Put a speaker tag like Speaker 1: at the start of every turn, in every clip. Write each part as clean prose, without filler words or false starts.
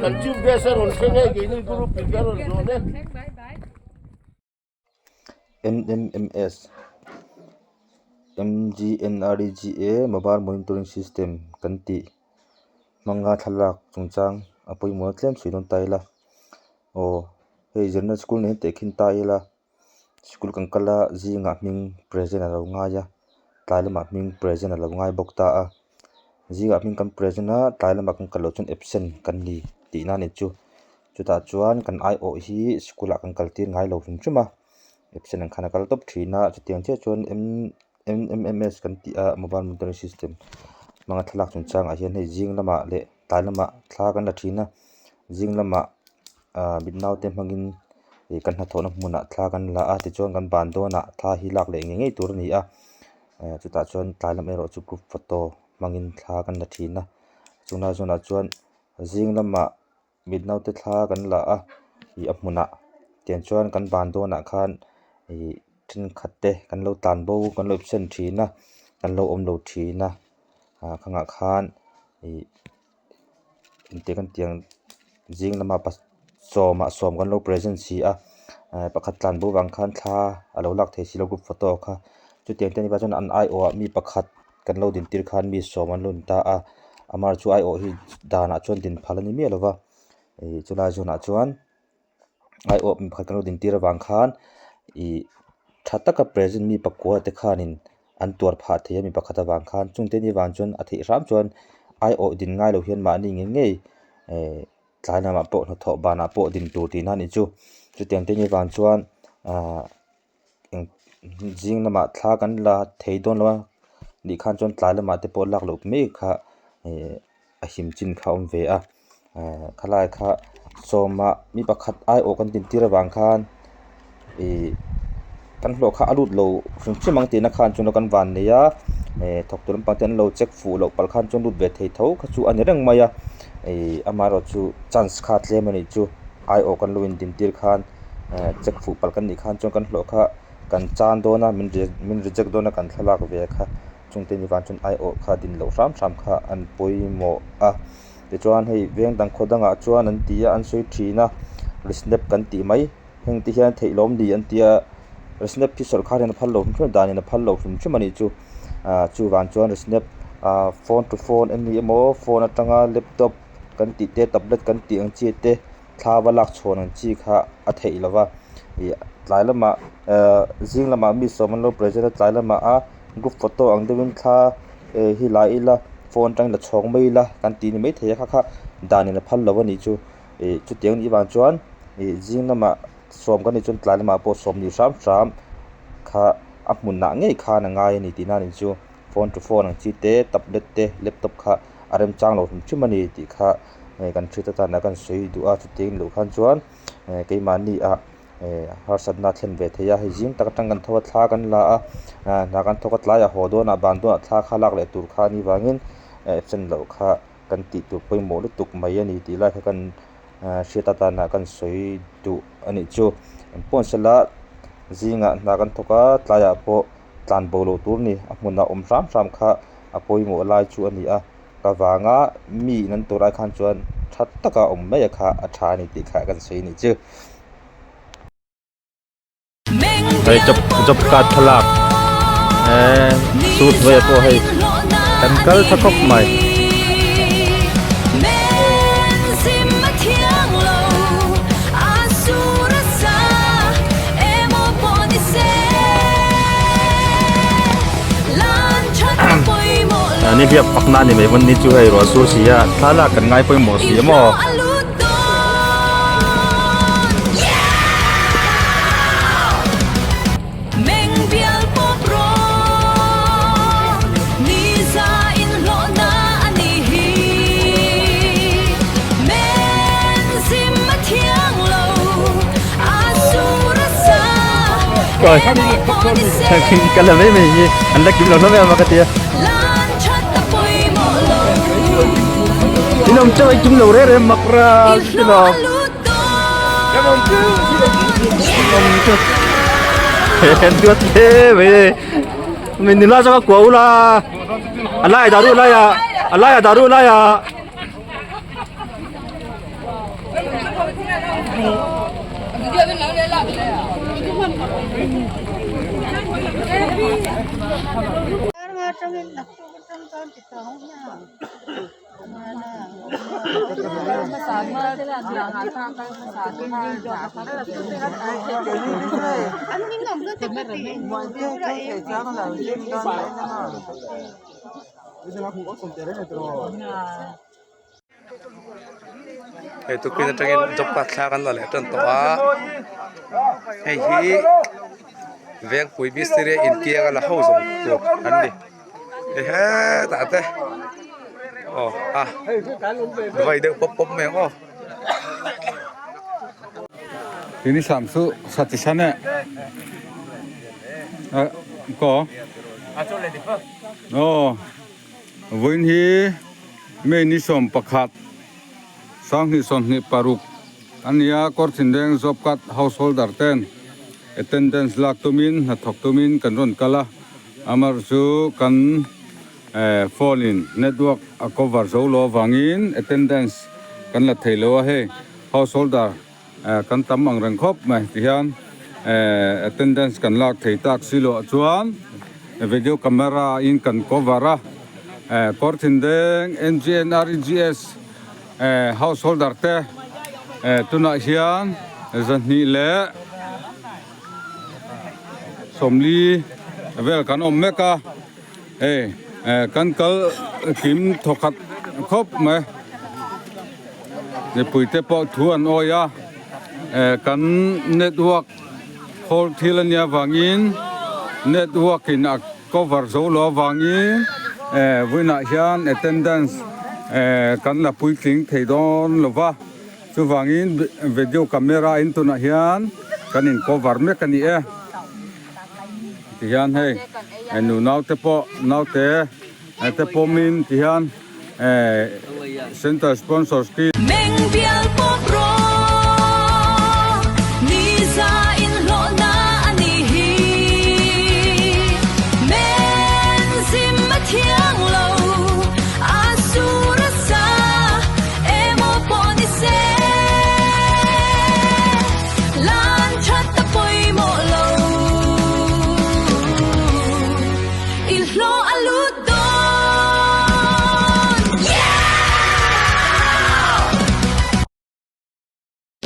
Speaker 1: Kan chief guest a rawn thleng e, keini group in ka rawn zawn e.
Speaker 2: NMMS, MGNREGA Mobile Monitoring System kan tih hmanga thlalak chungchang a pawimawh na tlem sawi dawn ta ila aw hei zirna school nen tehkhin ta ila Sikul kan kal a zingah hming present a lo ngai a tlai lamah hming present a lo ngai bawk ta a zingah hming kan present a tlai lamah kan kal loh chuan absent kan ni tihna a ni chu chutah chuan kan aiawh hi sikul ah kan kal tir ngai lo hrim hrim a absent ang khan a kal tawp thin a chutiang chiah chuan M_M_M_S kan tih a mobile monitoring system hmanga thlalak chungchangah hian hei zing lamah leh tlai lamah thla kan la thin a zing lamah ah mit naute hmangin ih kan hnathawhna hmunah thla kan la a tichuan kan ban dawnah thla hi lak leh ngei ngei tur a ni a eh chutah chuan tlai lam erawh chu group photo hmangin thla kan la thin a chulai zawnah chuan zing lamah mit naute thla kan la a ih a hmunah tiang chuan kan ban dawnah khan ih thenkhat te kan lo tlan bo kan lo absent thin a kan lo awm lo thin a ah khangah khan ih engtik an tih ang zing lama sawmah sawm kan lo present si a eh pakhat tlan bo vang khan thla a lo lak theih si lo group photo kha chutiang te nih chuan an aiawh ah mi pakhat kan lo din tir khan mi sawm an lo ni ta a amah chu aiawh hi danah chuan din phal a ni miah lo va ih chulai zawnah chuan aiawh mi pakhat kan lo din tir avang khan ih tha taka present mi pakua te khanin an tuar phah thei a mi pakhat avang khan chungte ni avang chuan a theih hram chuan aiawh din ngai lo hian mahni ngei ngei eh tlai lamah pawh hnathawh banah pawh din tur tihna a nih chu chutiang te ni avang chuan ahh eng zing lamah thla kan la thei dawn lo a nih khan chuan tlai lamah te pawh lak loh mai kha eh a him chin kha a awm ve a eh khalai kha sawma mi pakhat aiawh kan din tir avang khan ih kan hlawh kha a lut lo hrim hrim ang tihna khan chuan kan van nei a eh thawk tur lampang te an lo check fuh loh palh khan chuan lut ve thei tho kha chu a ni reng mai a ih amaherawhchu chance kha tlem a nih chu aiawh kan lo in din tir khan eh check fuh palh kan nih khan chuan kan hlawh kha kan chan dawn a min min reject dawn a kan thlalak ve kha chungte ni vang chuan aiawh kha din loh hram hram kha an pawimawh a tichuan hei veng dang khaw dangah chuan an ti a an sawi thin a resnap kan tih mai heng te hian theih lawm ni an ti a resnap hi sawrkar hian a phal lo hrim hrim a danin a phal lo hrim hrim a nih chu ah chuvang chuan resnap ah phone to phone a ni emaw phone atanga laptop kan tih te tablet kan tih ang chi te. Thla va lak chhawn ang chi kha a theih lo va ih tlai lamah ehh zing lamah mi sawm an lo present a tlai lamah a group photo ang deuhin thla eh hi la ila phone atangin la chhawng mai ila kan tih ni maithei a kha kha danin a phal lo a nih chu ih chutiang anih vang chuan ih zing lamah sawm kan nih chuan tlai lamah pawh sawm nih hram hram kha a hmunah ngei khan a ngai a ni tihna a nih chu phone to phone ang chi te tablet te laptop kha a remchang lo hrim hrim a ni tih kha. eh kan hriat atana kan sawi duh a chutiang loh khan chuan eh keimahni ah eh harsatna a thlen ve thei a hei zing tak atang kan tho a thla kan la a ah hna kan thawk a tlaiah haw dawnah ban dawnah thla kha lak leh tur kha a nih vangin eh absent loh kha kan tih tur pawimawh lutuk mai a ni tih lai kha kan ah hriat atana kan sawi duh a nih chu engpawh sela zingah hna kan thawk a tlaiah pawh tlan bo loh tur a ni a hmunah awm hram hram kha a pawimawh lai chu a ni a. Ka vanga mi in an tur ai khan chuan tha taka awm mai a kha a tha a ni tih kha kan sawi a nih chu.
Speaker 3: Hei job job card thlalak eh suit hnuaiah pawh hei kan kal tha khawp mai. Ni biak pakna a ni mai pawn ni chu hei ruah sur si a thlalak kan ngai pawimawh si a maw. Ka la mai mai hi an la kim lo hlawm em a ka tia. In awm teuh a i kim lo reng reng mak ral ti lo. Awm teuh. Duat hle mai e. Mi nula zawk a kuah ula a laiah dah ru laiah a laiah dah ru laiah.
Speaker 4: Hei tukin atangin job card thla kan la leh tan tawh a hei hi vengpui mistiri inkiang a la ho zawng tur an ni hei hetah te aw a vai deuh pawp pawp mai ang aw.
Speaker 5: Tini sam chu sati san e ko aw. Vawiin hi May ni 11, 2026 a ni a, Kawrthindeng Job Card householder ten attendance lak tumin hnathawk tumin kan rawn kal a, amar chu kan phone in network a cover zo lo avangin attendance kan la thei lo a, hei householder kan tam ang reng khawp mai tihian attendance kan lak thei tak si loh chuan video camera in kan cover a Kawrthindeng NGNREGS householder te tunah hian 200 leh 40 vel kan awm mek a hei kan kal kim thawkhat khawp mai. Mipuite pawh thu an awi a, kan network khawl thil a nia vangin network in a cover zo lo avangin vawiinah hian attendance kan la puitling thei dawn lo va, chuvangin video camera in tunah hian kan in cover mek a ni e. Tihian hei nu naute pawh naute te pawmin tihian. Center sponsor scheme.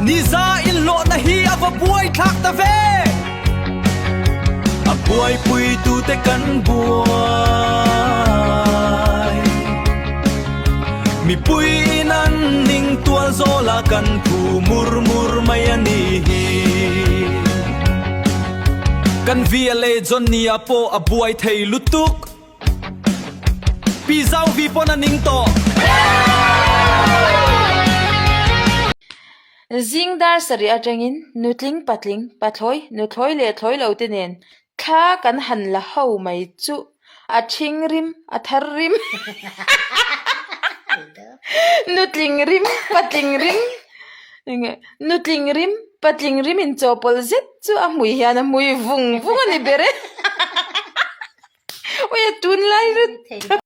Speaker 6: Niza in hlawhna hi a va buai thlak ta ve. A buaipui tute kan buai. Mipui in an ning tual zawla kan phu mur mur mai a ni hi. Kan VLA Johnny-a pawh a buai thei lutuk. Pi Zauvi pawn a ning tawh.
Speaker 7: Zing dar sarih atangin nutling patling, pathlawi, nuthlawi leh thlawi lo te nen thla kan han la ho mai chuh a thing rim, a thar rim, nutling rim, patling rim, nutling rim, patling rim inchawhpawlh zet chu a hmui hian a hmui vung vung a ni ber e. Ui a tunlai lut.